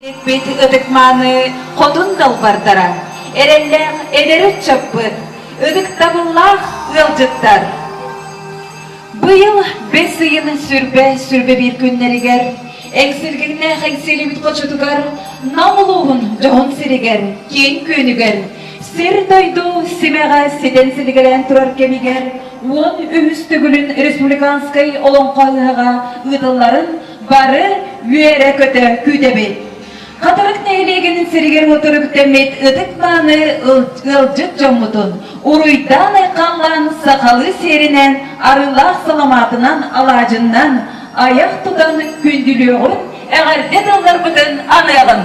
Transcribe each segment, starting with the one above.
Эппит ытык-мааны хотун далбардара, эрэллээх эдэр ыччаппыт, ытыктабыллаах ыалдьыттар! Быйыл бэс ыйын сүрбэ сүрбэ биир күннэригэр эҥсилгиннээх Эҥсиэлибит хочотугар Нам улууһун дьоһун сиригэр, киэҥ күөнүгэр, сир-дойду симэҕэ ситэн силигилээн турар кэмигэр 13 төгүлүн республиканскай олоҥхо ыһыаҕа ыытылларын Бары үөрэ-көтө күүтэбит. Хатырык нэһилиэгин сиригэр-уотугар үктэммит ытык-мааны ыалдьыт дьоммутун уруйдаан-айхаллаан сахалыы сиэринэн арыылаах саламаатынан, алаадьыннан айах тутан күндүлүөҕүн, эҕэрдэ тылларбытын аныаҕын.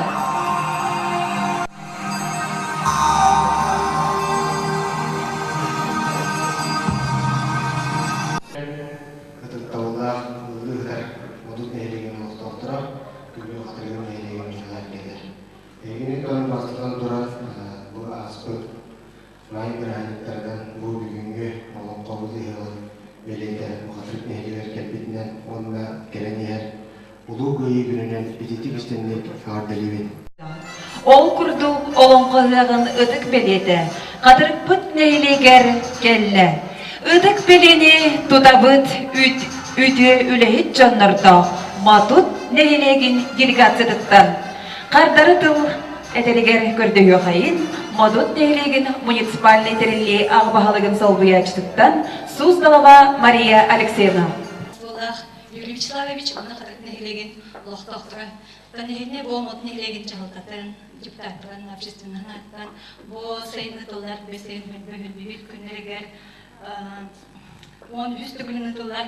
Ытыктабыллаах ыаллыы сытар Модут нэһилиэгин олохтоохторо, Күлүү Хатырыгын нэһилиэгин дьоно-сэргэлэр. Эһигини тон бастатан туран бу ааспыт маай бырааһынньыктарынан бу бүгүҥҥү олоҥхобут ыһыаҕын бэлиэтэ Хатырык нэһилиэгэр кэлбитинэн уонна кэлэн иһэр Улуу Кыайыы күнүнэн ититик истинник эҕэрдэлиибин. Ол курдук Олоҥхо ыһыаҕын ытык бэлиэтэ Хатырыкпыт нэһилиэгэр кэллэ. Ытык бэлиэни тутабыт үтүө үлэһит дьоннордоох Матут нэһилиэгин делегациятыттан хардары тыл этэригэр көрдөһүөхэйин Модут нэһилиэгин муниципальнай тэриллии аҕа баһылыгын солбуйааччытыттан Суздалова Мария Алексеевна. Юрий Вячеславович уонна Хатырык нэһилиэгин олохтоохторо Нэһилиэнньэ бу Омут нэһилиэгин дьаһалтатын, депутаттарын, общественноһын ааттаан бу сайын ыытыллар бэс ыйын бөһүлбүһүл күннэригэр 13 төгүлүн ыытыллар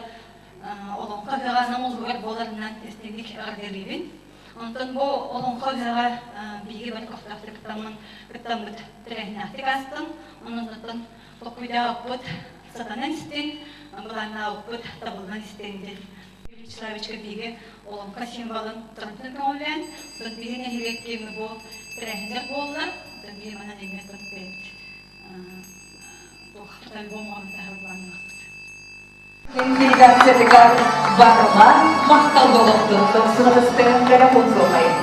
Олоҥхо ыһыаҕа Нам улууһугар буоларынан истиҥник эҕэрдэлиибин. Онтон бу Олоҥхо ыһыаҕа биһиги бары көхтөөхтүк кыттаммын кыттаммыт тэрээһиннээхтик аастым. Онон оттон толкуйдаабыппыт сатанан истин, былааннаабыппыт табыллан истин диэн Юрий Вячеславовичка биһиги олоҥхо символын турантан көҥүллээн, оттон биһи нэһилиэккэ бу тэрээһиннэр буолла, оттон биһи манан эмиэ оттон бэйэбит туох альбом оҥорон таһар былааннаахпыт. Делегациятыгар барҕа махтал буолуохтун, тохсун ытыстыгын бэлэх уунсуохайын.